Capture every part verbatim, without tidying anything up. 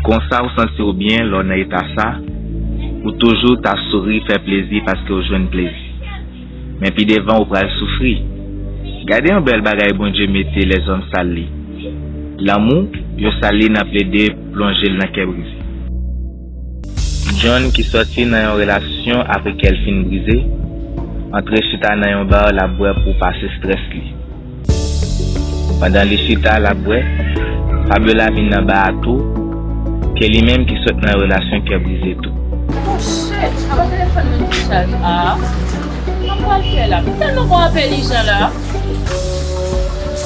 Konsa ou santi w byen lè w nan eta sa, ou toujou ta souri, fè plezi paske w jwenn plezi. Men pi devan ou pral soufri. Gade yon bèl bagay Bondye mete lèzòm sal li. Lanmou, yo sal li nan plede plonje l nan kè brize. John ki sòti nan yon relasyon apre kè l fin brize, antre chita nan yon ba l ap bwè pou pase strès li. Pandan li chita l ap bwè, Fabiola vin nan ba a tou, ke li menm ki sot nan relasyon kè brize tou. Oh shit, apa telefòn mwen ki chaje a? Sa m pral fè la? M tèlman gon apèl ijan la.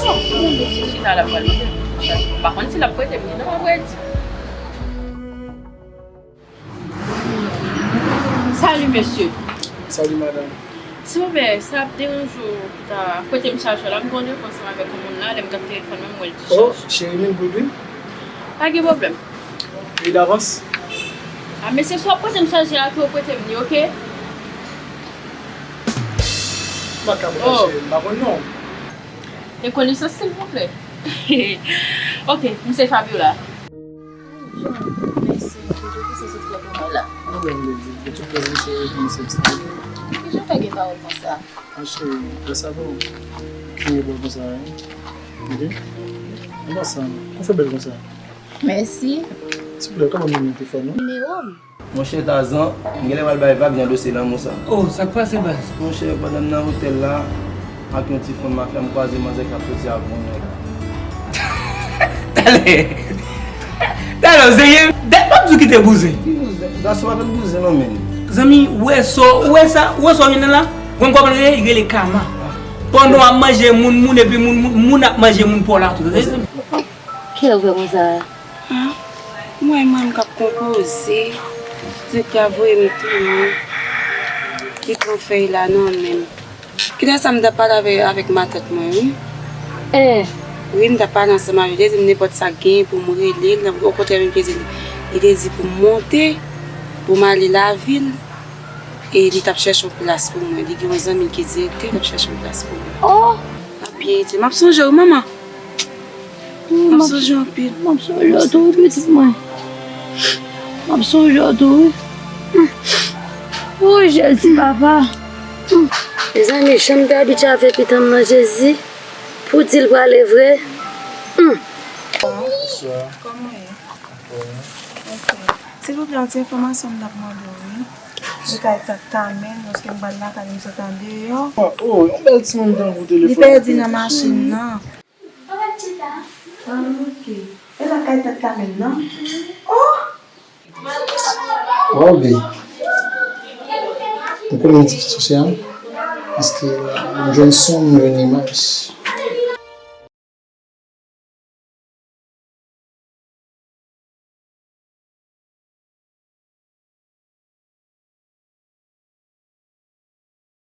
Oh, mon Dieu, se chita la pral mete. M pa konn si l ap prete m li non, a vrè di. Salut mesye. Salut madame. Silvouplè, sa ap deranje w pou ta prete m chajè la? M gen yon devwa ansanm avèk yon moun la, lè m gad telefòn mwen, m wè l di chaj. Oh, cheri, m in good wi. Pa gen pwoblèm. Peyi davans. A mesye, si w ap prete m chajè a, tou prete m li, oke? M pa ka pran cheri, m pa konn non. Fè konesans silvouplè. Oke, m se Fabiola. Mèsi, mwen toujou kise se fè pou mwen la. Mwen menm, baby, pou tout plezi m se reponn se ekstèl. Kijan w fè gen pawòl konsa? A cheri, grasa pou ou. Fini bò konsa, wi. Ok? Anba sa, ou fè bèl konsa. Mèsi. Silvouplè, ou ka ban m nimewo telefòn ou? Nimewo m? Monchè Tazan, m genlè pral bay vag nan dosye lanmou sa. Oh, sa k pase baz? Monchè, pandan m nan otèl la, ak yon ti fanm mafya, m kwaze manzè k ap soti ak yon nèg. Talè! Talè, w serye? Dat m ap di w kite bouzen. Ki bouzen? Gason pa fè bouzen non, menm. Zanmi, ou wè sa, ou wè sa, ou wè sa w jwenn nan la? Ou konn kòman l rele? Li rele kama. Pandan w ap manje moun, moun, epi moun, moun, moun ap manje moun pa w la tou. Kè w fè konsa? Ah, mwen, mwen, m k ap konpoze. Di w ka voye m tounen. Ki pran fèy la non menm. Kilè sa m t ap pale avè, avèk matant mwen, wi. Eh. Wi, m t ap pale ansanm avè l. Li te di m nenpòt sa k genyen pou m rele l. Okontrè, menm ke li te di pou m monte, pou m ale lavil. E li t ap chèche yon plas pou mwen. Li gen yon zanmi l ki direktè, l ap chèche yon plas pou mwen. Oh! L ap byen ede. M ap sonje w, manman. M ap sonje w anpil. M ap sonje w tou, pitit mwen. M ap sonje w tou, wi. O Jezi, papa. Mezanmi, jan m te abitye avè pitit m nan, Jezi, pou di l prale vre. Bonswa. Kòman w ye? Anfòm. Ok. Silvouplè, yon ti enfòmasyon m t ap mande w, wi. Li kay tant Kamèn, paske m pral lakay misye t andeyò. Oh, yon bèl timoun tankou w telefone. Li pèdi nan machin nan. Ah, ok. E la kay tant Kamèn nan? Oh! Waw, babe. M konnen m ti fi sosyal, paske m jwenn son, m jwenn imaj.